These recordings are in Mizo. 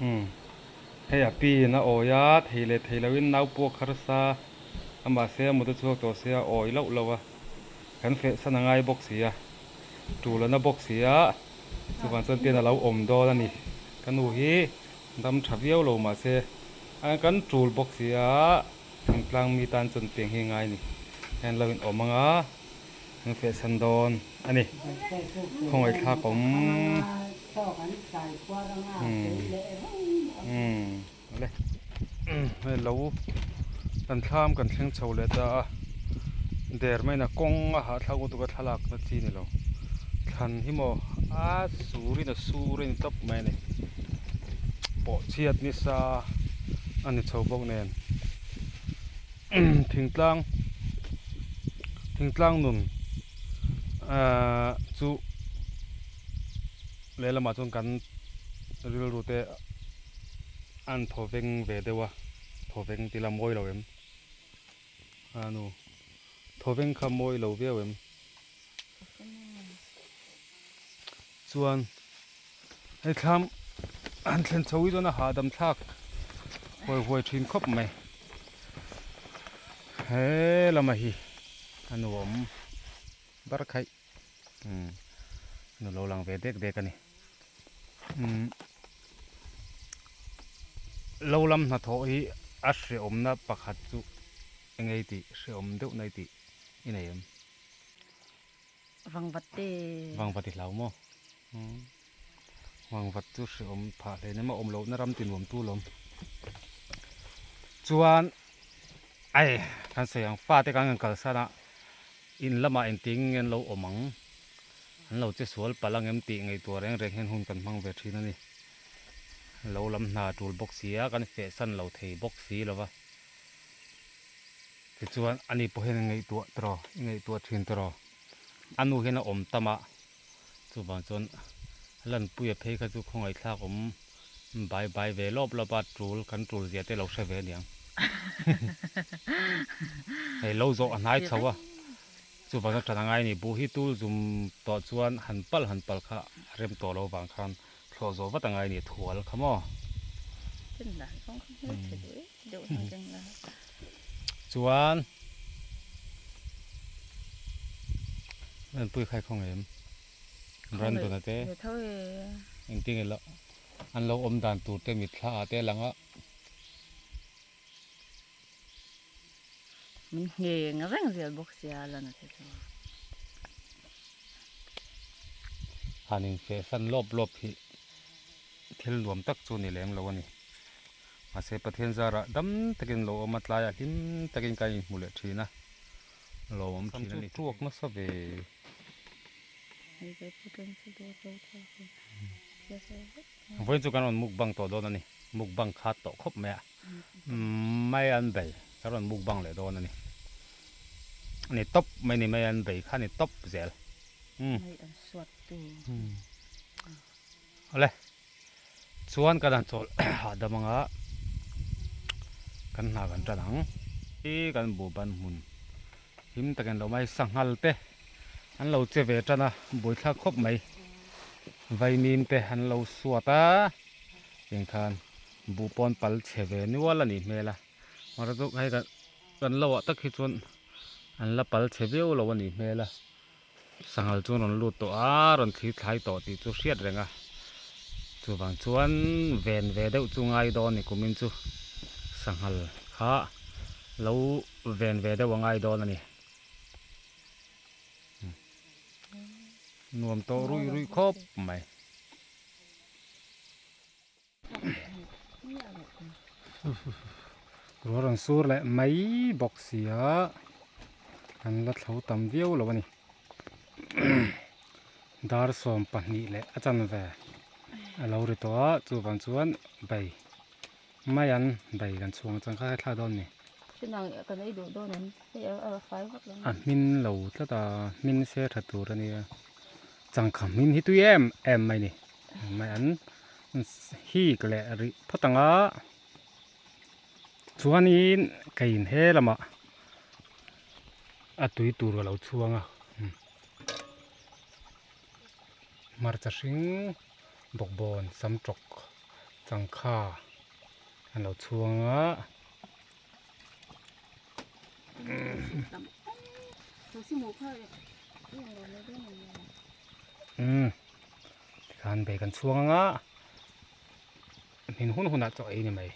Umm hei a pi in a awi a, thei leh thei loin nau puak harsa a mahse a mut a chhuak tawh sia a awi loh loh a, kan feh san a ngai bawk si a, tul a na bawk si a, chuvang chuan tian a lo awm dawn a ni. Ka nu hi dam tha viau lo mahse kan tul bawk si a, thingtlang mi tan chuan tiang hi a ngai a ni. Hei an lo in awm ang a. An feh san dawn a ni. Khawngaih thlak awm. Awle. Hei lo kan thlam kan thleng chho leh ta a. Der maina kawng a hahthlak lutuk a thlalak na chi ni lo. Thlan hi maw a surin a sur a ni tawp mai a ni. Pawh chhiat nisa a ni chho bawk nen. Thingtlang thingtlang nun ahh chu lehlamah chuan kan rilru te an thaw veng ve deuh a thaw veng tih la mawi lo em a nu thaw veng kha mawi lo viau em chuan hei thlam han thlen chho hi chuan a hahdam thlak huai huai thin khawp mai he lama hi a nuam bar khaih umm nu lo lang ve dek dek a ni umm lo lam hnathawh hi a hrehawmna pakhat chu eng nge tih hrehawm deuh nai tih i nei em. Vangvat te. Vangvat i hlau maw? Vangvat chu hrehawm phah hle nem a awm lohna ram ti nuam tu lawm. Chuan ai kan sawi ang fate kan kan kalsan a in lamah engtin nge an lo awm ang an lo che sual palh ang em tih ngaihtuah reng reng hian hun kan hmang ve thin a ni. Lo lam hna tul bawk si a kan fehsan lo thei bawk si lo va. Tichuan ani pawh hian a ngaihtuah tawh i ngaihtuah thin tawh a nu hian a awm tam a chuvang chuan Lanpuia phei kha chu khawngaihthlak awm bai bai ve lawp lawp a tul kan tul zia te lo hre ve aniang hei lo zawh a hnai chho a chuvang chuan tan a ngai a ni buh hi tul zum tawh chuan han pal han pal kha a rem tawh lo vang khan thlawh zawh vat a ngai a ni thual kha maw. Chuan Lanpui khai khaw ngei em? Brandon a te engtin nge an lo awm dan tur te mitthla ah te a lang a. Min ngheng reng zel bawk sia lan a te chu. Han infeh san lawp lawp hi thil nuam tak chu ni lem lo a ni. Mahse Pathian zarah dam takin lo awm a, tlaiah hlim takin ka inhmu leh thin a, lo awm thin a ni. Tuak nasa ve. Vawiin chu kan rawn mukbang tawh dawn a ni, mukbang khat tawh khawp mai a, mai an bei kan rawn mukbang leh dawn a ni. A ni tawp mai ni, mai an bei kha a ni tawp zel. Mai an suat tu. Awle. Chuan kan han chawl hahdam anga kan hna kan tan ang. Hi kan buhban hmun him takin lo mai sanghal te an lo che ve tan a buaithlak khawp mai vaimim te an lo suat a tiang khan buh pawn pal chhe ve nual a nih hmel a mahse chu hei kan lo ah tak hi chuan an la pal chhe viau lo a nih hmel a. Sanghal chu rawn lut tawh a, rawn thli thlai tawh tih chu hriat reng a. Chuvang chuan ven ve deuh chu ngai dawn ni kumin chu sanghal kha lo ven ve deuh a ngai dawn a ni. Nuam tawh ruih ruih khawp mai. Ruah rawn sur leh mai bawk si a kan la thlo tam viau lo a ni dar 12 leh a chanve a lo ri tawh a chuvang chuan bei mai an bei kan chhuang chang kha thlak dawn a ni a hmin lo tlat a hmin se tha tur a nia changkha hmin hi tui em em mai a ni. Mai an hik leh rih phawt ang a chuanin ka in he lamah a tui tur a lo chhuang a hmarcha hring bawkbawn sam tawk Changkha an lo chhuang a. Umm tikhan bai kan chhuang anga hmin hun hunah chaw ei ni mai.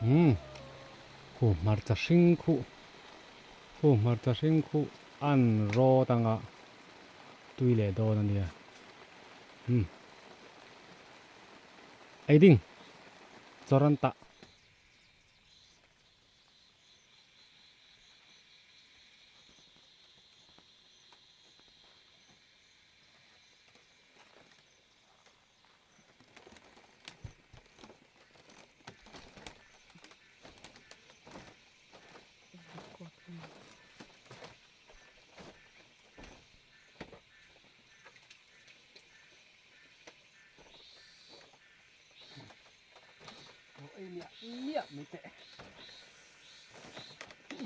Umm khu hmarcha hring khuh khu hmarcha hring khuh an rawt anga tui leh dawn a nia umm ei ding chawr an tah.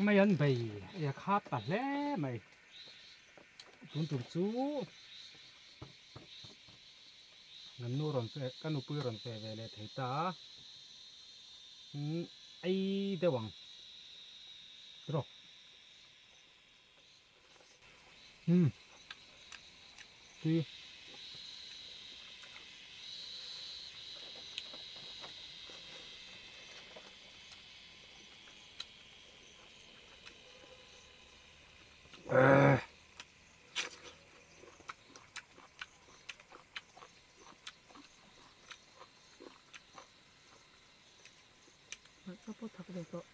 Mai an bei a khat ta hle mai tun tur chu Kan nu rawn fe ka nupui rawn fe ve leh thei ta a umm ei deuh ang tiraw umm tui. Ka pawh thak ve tawh.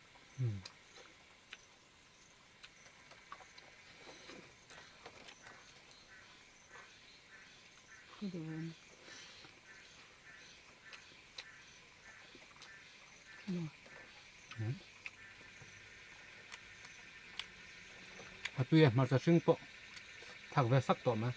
A tui a hmarcha hring pawh thak ve sak tawh mai.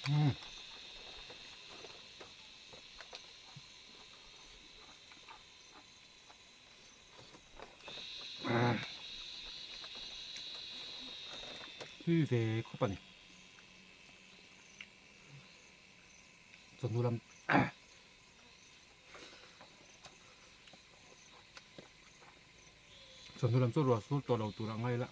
Umm. Tui ve khawp a ni. Chawhnu lam chawhnu lam chu ruah sur tawh lo tur a ngai la.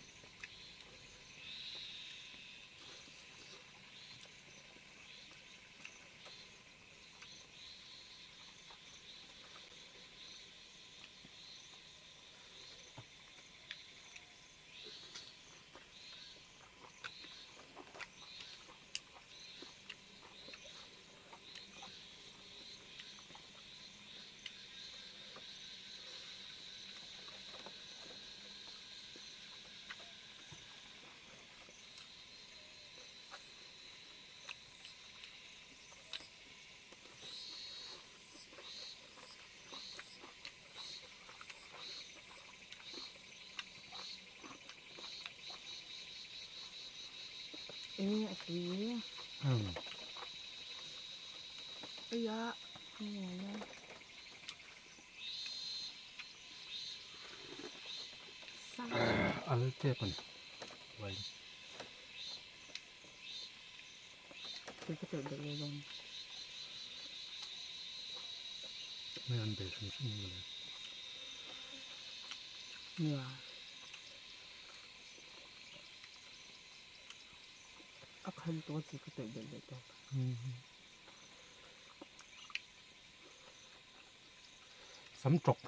E a tui e. Eia Al tep a ni. Uai. Hei an bei hrim hrim mawle. Sam tawk.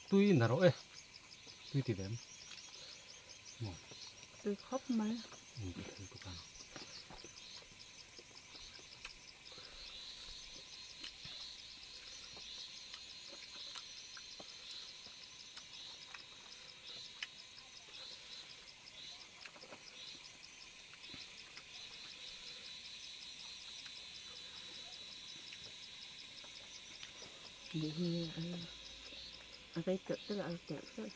Tui na rawh e tui ti vem maw tui khawp mai tui bawk a. Buh hi a rei telh telh a a telh telh.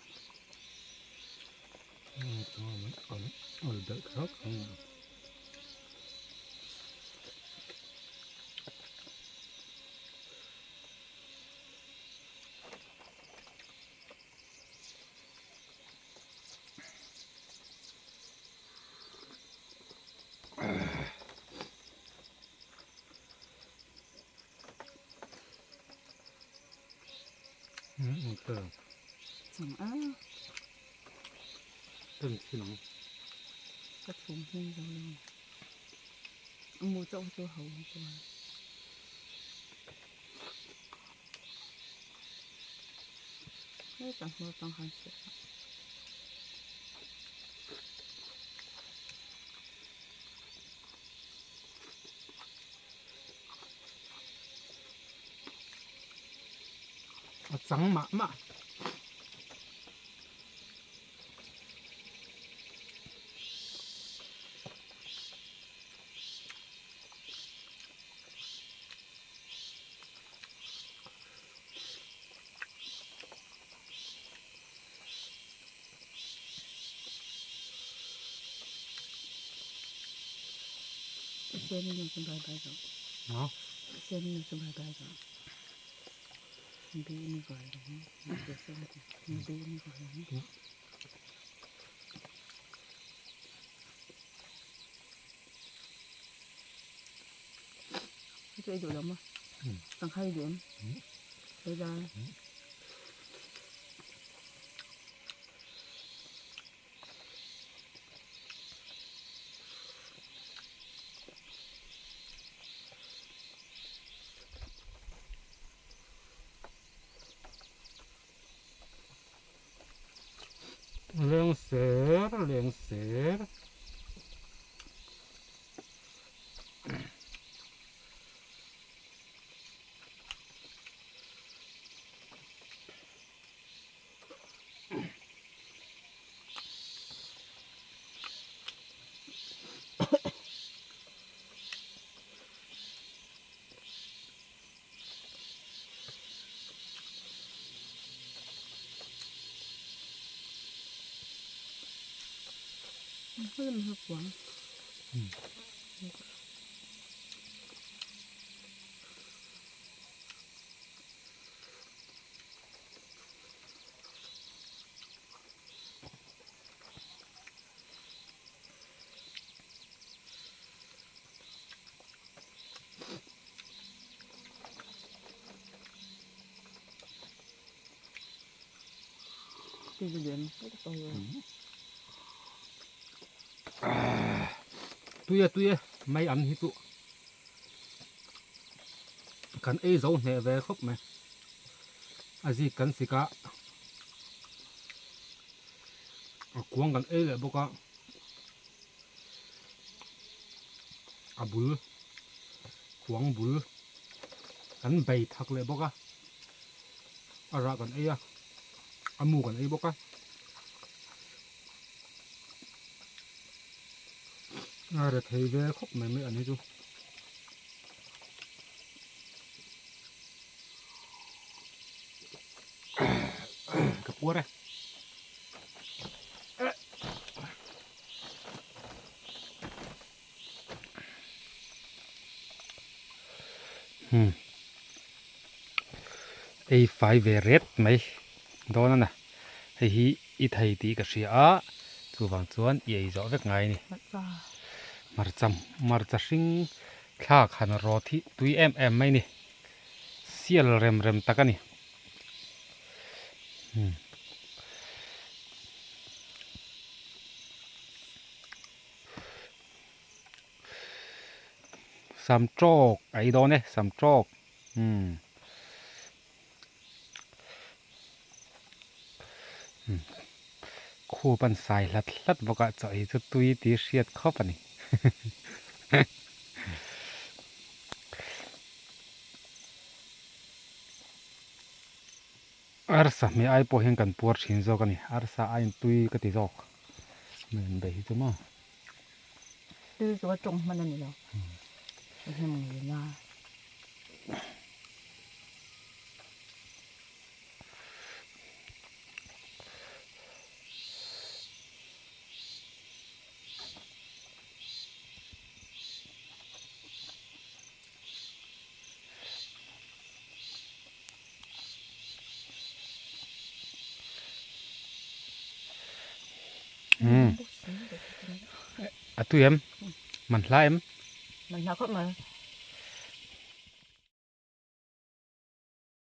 Chang a. Ka chhum hming zo lo. A mu chauh hi chu ho ang chu a. Hei hmur tang han hriat a. A chang mah mah. Lengser lengser. Tui a tui e mai an hi chu kan ei zo hneh ve khawp mai a zik kan sik a a kuang kan ei leh bawk a a bul kuang bul kan bei thak leh bawk a a rah kan ei a a mu kan ei bawk a. A re thei ve khawp mai mai an hi chu. Ka puar e. Hmm. Ei fai ve ret mai dawn a na. Hei hi i thei tih ka hria a, chuvang chuan i ei zawh vek ngai a ni. Hmarcha hmarcha hring thlak han rawt hi tui em em mai a ni. Sial rem rem tak a ni. Hmm. Sam tawk a ei dawn e, sam tawk. Hmm. Khup an sai hlat hlat bawk a chaw hi chu tui tih hriat khawp a ni. Arsa hmeh ai pawh hian kan puar thin zawk a ni. Arsa aiin tui ka ti zawk. Hmeh an bei hi chu maw. Tui chu a tawng hman a ni lo. A hnem ngei na. A tui em? Man hla em? Man hla khawp mai.